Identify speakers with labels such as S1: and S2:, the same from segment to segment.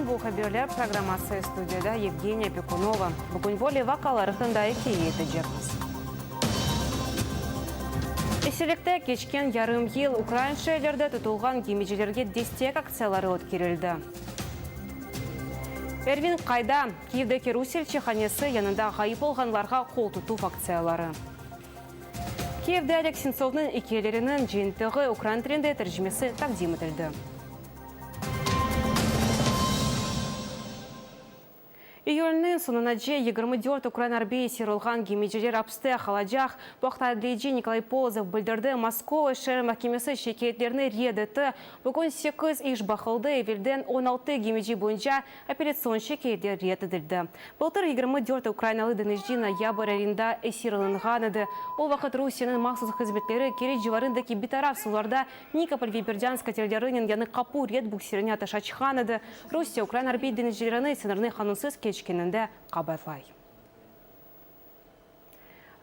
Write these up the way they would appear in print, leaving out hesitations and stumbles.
S1: Bu haberler programması, studiyada Yevgeniya Pekunova. Bugün böyle vaqialar aqqında ikâye etecekmiz. Esirlikte keçken yarım yıl ukrain şeerlerde tutulğan gemicilerge destek aktsiyaları ötkerildi. Ervin qayda? Kyivdeki Rusiye elçihanesi yanında ğayıp olğanlarğa qol tutuv aktsiyaları. Kyivde Oleg Sentsovnıñ ikâyeleriniñ cıyıntığı ukrain tilinde tercimesi taqdim etildi. İyülniñ soñunace 24 ukrain arbiy esir olğan gemiciler apste qalacaq. Bu aqta adliyeci Nikolay Polozov bildirdi. Moskova şeer mahkemesi şikâyetlerni red etti. Bugün sekiz iş baqıldı, evelden 16 gemici boyunca apellâtsion şikâyetler red etildi. Bıltır 24 ukrainalı deñizci noyabr ayında esir alınğan edi. O vaqıt Rusiyeniñ mahsus hızmetleri Keriç civarındaki bitaraf suvlarda Nikopol ve Berdânsk katerlerinen Yañı Qapu red buksirine ateş açqan edi. Rusiye ukrain arbiy deñizcilerini sıñırnı qanunsız keçkeninde qabaatlay.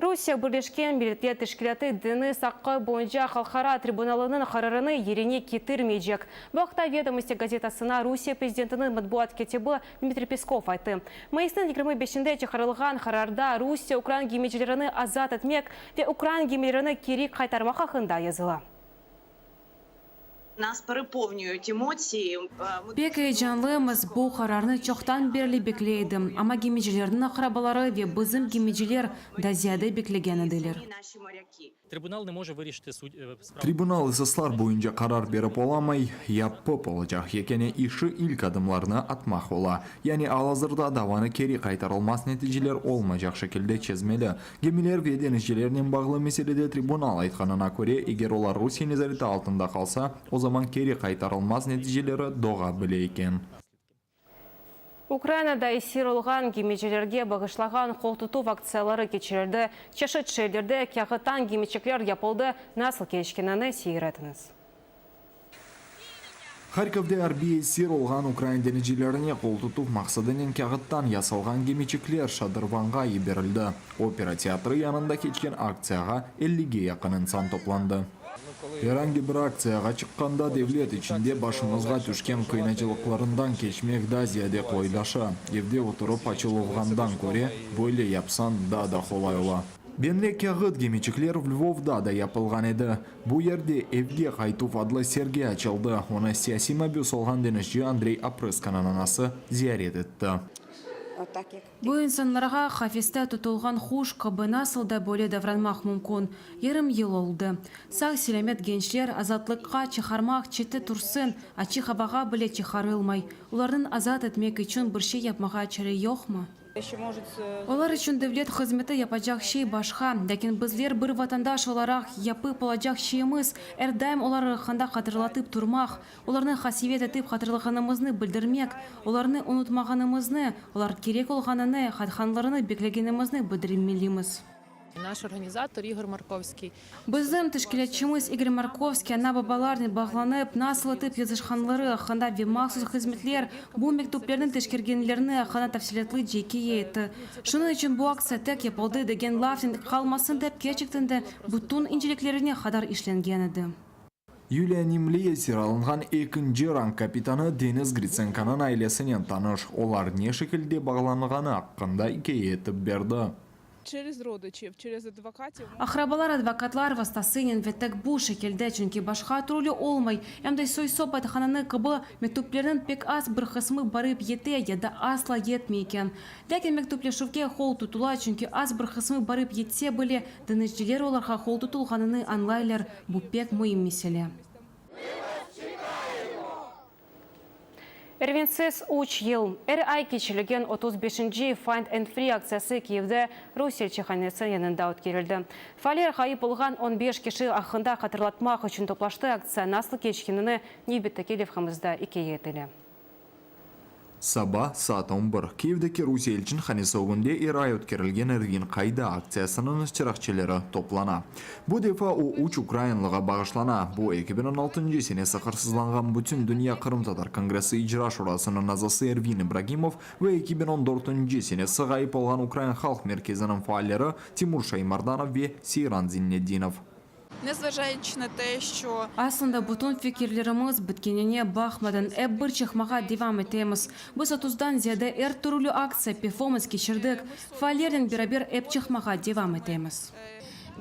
S1: Rusiye Birleşken Milletler Teşkilâtı deñiz aqqı boyunca halqara tribunalınıñ qararını yerine ketirmeycek. Bu aqta Vedomosti gazetasına Rusiye prezidentiniñ matbuat kâtibi Dmitriy Peskov ayttı. Mayısnıñ 25-nde çıqarılğan qararda Rusiye ukrain gemicilerini azat etmek ve ukrain gemilerini keri qaytarmaq aqqında yazıla.
S2: Pek eyecanlımız, bu qararnı çoqtan berli bekley edim, amma gemicilerniñ aqrabaları ve bizim gemiciler da ziyade beklegen ediler.
S3: Tribunal esaslar boyunca qarar berip olamay, yapıp olacaq yekâne işi ilk adımlarnı atmaq ola. Yani al-azırda davanı keri qaytarılmaz neticeler olmaycaq şekilde çezmeli. Gemiler ve deñizcilernen bağlı meselede tribunal aytqanına köre, eger olar Rusiye nezareti altında qalsa, o zaman keri qaytarılmaz neticeleri doğa bile eken.
S1: Ukrainada esir olğan gemicilerge bağışlağan qoltutuv aktsiyaları keçirildi. Çeşit şeerlerde kâğıttan gemiçikler yapıldı. Nasıl keçkenini seyir etiñiz.
S3: Harkovde arbiy esir olğan ukrain deñizcilerine qoltutuv maqsadınen kâğıttan yasalğan gemiçikler şadırvanğa yiberildi. Opera teatrı yanında keçken aktsiyağa ellige yaqın insan toplandı. Er angi bir aktsiyağa çıqqanda devlet içinde başımızğa tüşken qıynacılıqlarından keçmek daa ziyade qolaylaşa. Evde oturıp açıluvğandan köre, böyle yapsañ daa da qolay ola. Benli kâğıt gemiçikler Lvovda da yapılğan edi. Bu yerde Evge qaytuv adlı sergi açıldı, onı siyasiy mabüs olğan deñizci Andrey Oprıskanıñ anası ziyaret etti.
S2: Bu insanlarğa qafeste tutulğan quş kibi nasıl da böyle davranmaq mümkün? Yarım yıl oldı. Sağ-selâmet gençler azatlıqqa çıqarmaq çeti tursın, açıq avağa bile çıqarılmay. Olarnıñ azat etmek içün bir şey yapmağa çare yoqmı? Olar içün devlet hızmeti yapacaq şey başqa, lâkin bizler bir vatandaş olaraq yapıp olacaq şeyimiz, er daim olar aqqında hatırlatıp turmaq, olarnı qasevet etip hatırlağanımıznı bildirmek, olarnı unutmağanımıznı, olar kerek olğanını, qaytqanlarını beklegenimizni bildirmelimiz.
S4: Naş organizator İgor Markovskiy.
S2: Bizim teşkilâtçımız İgor Markovskiy ana-babalarnen bağlanıp, nasıl etip yazışqanları aqqında ve mahsus hızmetler bu mektüplerni teşkergenlerini aqqında tafsilâtlıca ikâye etti. Şunıñ içün bu aktsiya tek yapıldı degen lafnen qalmasın dep kerçekten de bütün inceliklerine qadar işlengen edi.
S3: Yuliya Nimli esir alınğan ekinci rang kapitanı Denis Gritsenkonıñ ailesinen tanış, olar ne şekilde bağlanğanı aqqında ikâye etip berdi.
S2: Aqrabalar advokatlar vastasınen ve tek bu şekilde, çünki başqa türlü olmay, em de soy-sop aytqanını kibi, mektüplerniñ pek az bir qısmı barıp yete ya da asla yetmey eken. Lâkin mektüpleşüvge qol tutula, çünki az bir qısmı barıp yetse bile, deñizciler olarğa qol tutulğanını añlaylar, bu pek müim mesele.
S1: Ervinsiz üç yıl. Er ay keçirilgen 35-nci Find and Free aktsiyası Kiyevde Rusiye elçihanesi yanında ötkerildi. Faaller ğayıp olğan 15 kişi aqqında hatırlatmaq içün toplaştı. Aktsiya nasıl keçkenini nevbetteki levhamızda ikâye etile.
S3: Saba, saat on bir, Kiyevdeki Rusiye elçinhanesi ögünde er ay ötkerilgen Ervin qayda aktsiyasınıñ iştirakçileri toplana. Bu defa o üç ukrainlığa bağışlana, bu, 2016 senesi hırsızlanğan Bütündünya qırımtatar kongressi icra şurasınıñ azası Ervin İbragimov ve 2014 senesi ğayıp olğan Ukrain halq merkeziniñ faalleri Timur Şaymardanov ve Seyran Zinnetdinov.
S5: Незважаючи на те, що
S2: Aslında bütün fikirlerimiz bitkenine baqmadan, ep bir çıqmağa devam etemiz. Biz otuzdan ziyade er türlü aktsiya, performans keçirdik. Faallernen beraber ep çıqmağa devam etemiz.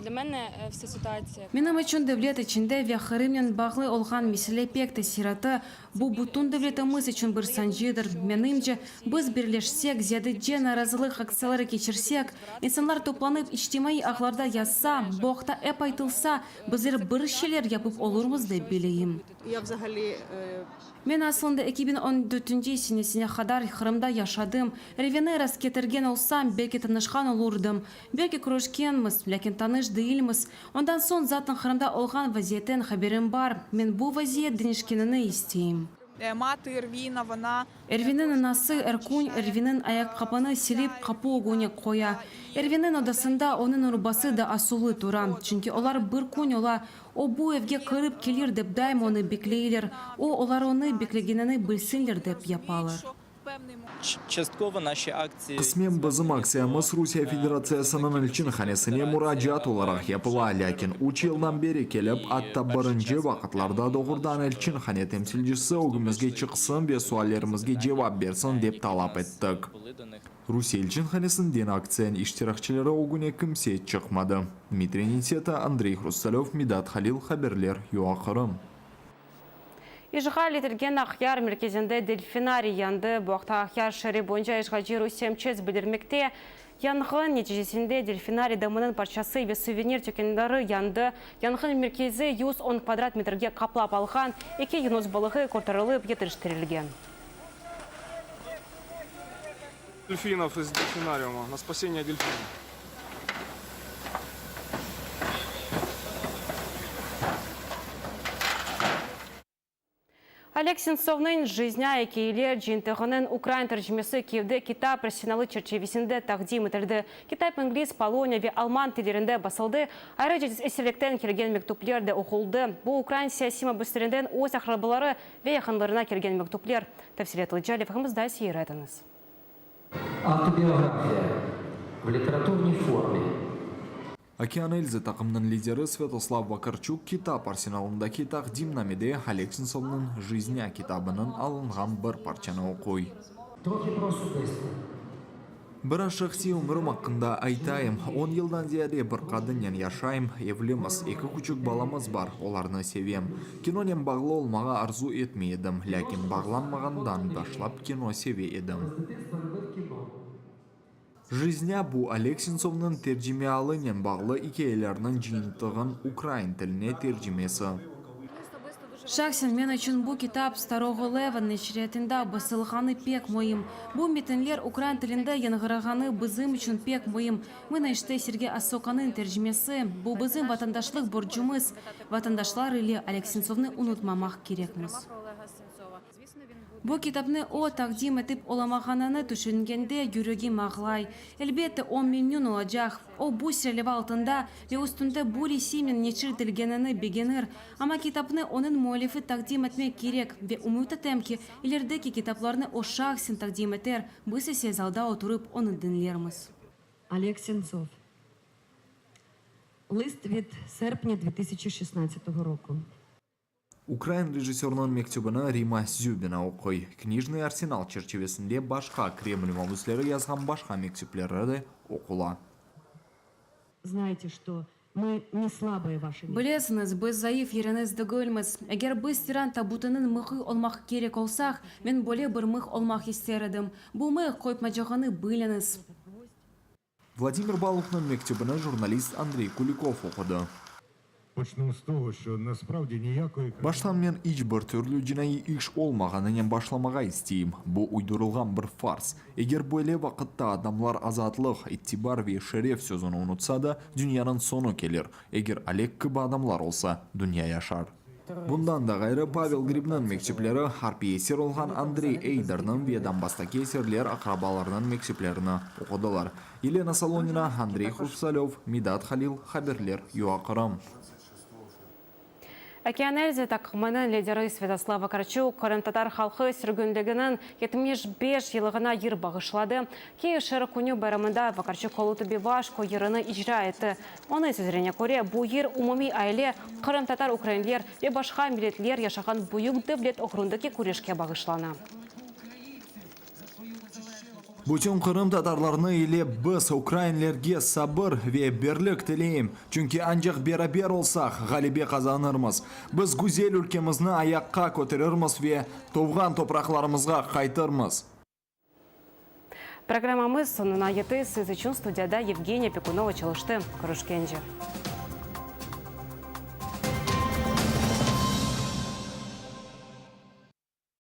S6: Для мене е, вся ситуація
S2: Menim içün devlet içinde ve Qırımnen bağlı olğan mesele pek tesir etti. Bu bütün devletimiz içün bir sancıdır. Menimce, biz birleşsek, ziyadece narazılıq aktsiyaları keçirsek, insanlar toplanıp içtimaiy ağlarda yazsa, bu aqta ep aytılsa, bizler bir şeyler yapıp olurmız dep bileyim.
S4: Я взагалі е,
S2: Men aslında 2014 senesine qadar Qırımda yaşadım. Ervinni rastketirgen olsam, belki tanışqan olurdım. Belki körüşkenmiz, lâkin tanış değilmiz. Ondan soñ zaten Qırımda olğan vaziyetten haberim bar. Men bu vaziyet deñişkenini isteyim.
S5: е, мати Ервіна, вона
S2: Ervinniñ anası er kün Ervinniñ ayaqqapını silip qapu ögüne qoya. Ervinniñ odasında onıñ urbası da asuvlı tura. Çünki olar bir kün ola, o bu evge kirip kelir dep daima onı bekleyler. O, olar onı beklegenini bilsinler dep yapalar.
S5: певний
S7: Частково наші акції
S3: Qısmen bizim aktsiyamız Rusiye Federatsiyasınıñ elçihanesine muracaat olaraq yapıla, lâkin üç yıldan beri kelip, atta birinci vaqıtlarda doğrudan elçihane temsilcisi ögümizge çıqsın ve suallerimizge cevap bersin, dep talap ettik.
S7: були до них
S3: Rusiye elçihanesinden aktsiyanıñ iştirakçileri ögüne kimse çıqmadı. Dmitriy Nitseta, Andrey Hrustalev, Midat Halil, haberler, UA Qırım.
S1: İşğal etilgen Aqyar merkezinde delfinariy yandı. Bu aqta Aqyar şeeri boyunca işğalci Rusiye MÇS bildirmekte. Yanğın neticesinde delfinariy damınıñ parçası ve suvenir tükânları yandı. Yanğın merkezi 110 kvadrat metrge qaplap alğan. Eki yunus balığı qurtarılıp yetiştirilgen.
S8: Дельфинов из дельфинариума, на спасение дельфинов.
S1: Oleg Sentsovnıñ Jiznya ikâyeler cıyıntığınıñ ukrain tercimesi Kyivde Kitap arsenalı çerçivesinde taqdim etildi. Kitap ingliz, poloniya ve alman tillerinde basıldı. Ayrıca esirlikten kelgen mektüpler de oquldı. Bu ukrain siyasiy mabüslerinden öz aqrabaları ve yaqınlarına kelgen mektüpler. Tafsilâtlıca levhamızda seyir etiñiz.
S9: Автобиография в литературній формі.
S3: Okean Elzı taqımınıñ lideri Svâtoslav Vakarçuk Kitap arsenalındaki taqdimnamede Oleg Sentsovnıñ Jiznya kitabından alınğan bir parçanı oquy.
S9: Трохи про особисте.
S3: Biraz şahsiy ömürim aqqında aytayım. On yıldan ziyade bir qadınnen yaşayım, evlimiz, eki küçük balamız bar, olarnı sevem. Kinonen bağlı olmağa arzu etmey edim, lâkin bağlanmağandan başlap kino seve edim.
S9: З дитинства любив кіно.
S3: Jiznya bu Oleg Sentsovnıñ tercimeialınen bağlı ikâyeleriniñ cıyıntığınıñ ukrain tiline tercimesi.
S2: Şahsen men içün bu kitap Starogo Leva neşriyatında basılğanı pek müim. Bu metinler ukrain tilinde yañğırağanı bizim içün pek müim. Mına işte Sergey Osokanıñ tercimesi. Bu bizim vatandaşlıq borcumız. Vatandaşlar ile Oleg Sentsovnı unutmamaq kerekmiz. Bu kitapnı o taqdim etip olamağanını tüşüngende yüregim ağlay. Elbette, o memnün olacaq. O bu serleva altında ve üstünde bu resimnen neşir etilgenini begenir. Amma kitapnı onıñ müellifi taqdim etmek kerek ve ümüt etem ki, ilerideki kitaplarnı o şahsen taqdim eter, biz ise zalda oturıp onı diñlermiz.
S10: Олег Сенцов. Лист від серпня 2016 року.
S3: Ukrain rejissörınıñ mektübini Rimma Zübina oquy. Knijnıy arsenal çerçivesinde başqa Kreml mabüsleri yazğan başqa mektüpleri de oqula.
S10: Знаете, что мы не слабое ваше место.
S2: Bilesiñiz, biz zayıf yeriñiz degilmiz. Eger biz tiran tabutınıñ mıhı olmaq kerek olsaq, men böyle bir mıh olmaq ister edim. Bu mıh qoytmacağını biliñiz.
S3: Vladimir Baluhnıñ mektübini jurnalist Andrey Kulikov oqudı.
S11: Почну з того, що насправді ніякої
S3: Baştan men iç bir türlü cinaiy iş olmağanınen başlamağa isteyim. Bu uydurılğan bir fars. Eger böyle vaqıtta adamlar azatlıq, itibar ve şeref sözüni unutsa da, dünyanıñ soñu kelir. Eger Oleg kibi adamlar olsa, dünya yaşar. Bundan da ğayrı, Pavel Gribniñ mektüpleri, arbiy esir olğan Andrey Eyderniñ ve Donbasstaki esirler aqrabalarınıñ mektüplerini oqudılar. Yelena Solonina, Andrey Hrustalev, Midat Halil, haberler, UA Qırım.
S1: Okean Elzı taqımınıñ lideri Svâtoslav Vakarçuk qırımtatar halqı sürgünliginiñ 75 yıllığına yır bağışladı. Kiyev şeer künü bayramında Vakarçuk Kolı tobi vajko yırını icra etti. Onıñ sözlerine köre, bu yır umumiy aile, qırımtatar, ukrainler ve başqa milletler yaşağan büyük devlet oğrundaki küreşke bağışlana.
S3: Bütün qırımtatarlarnı ile biz, ukrainlerge sabır ve birlik tileyim, çünki ancaq beraber olsaq, ğalebe qazanırmız. Biz güzel ülkemizni ayaqqa köterirmiz ve tuvğan topraqlarımızğa qaytırmız.
S1: Programmamız soñuna yetti. Siz içün studiyada Yevgeniya Pekunova çalıştı. Körüşkence.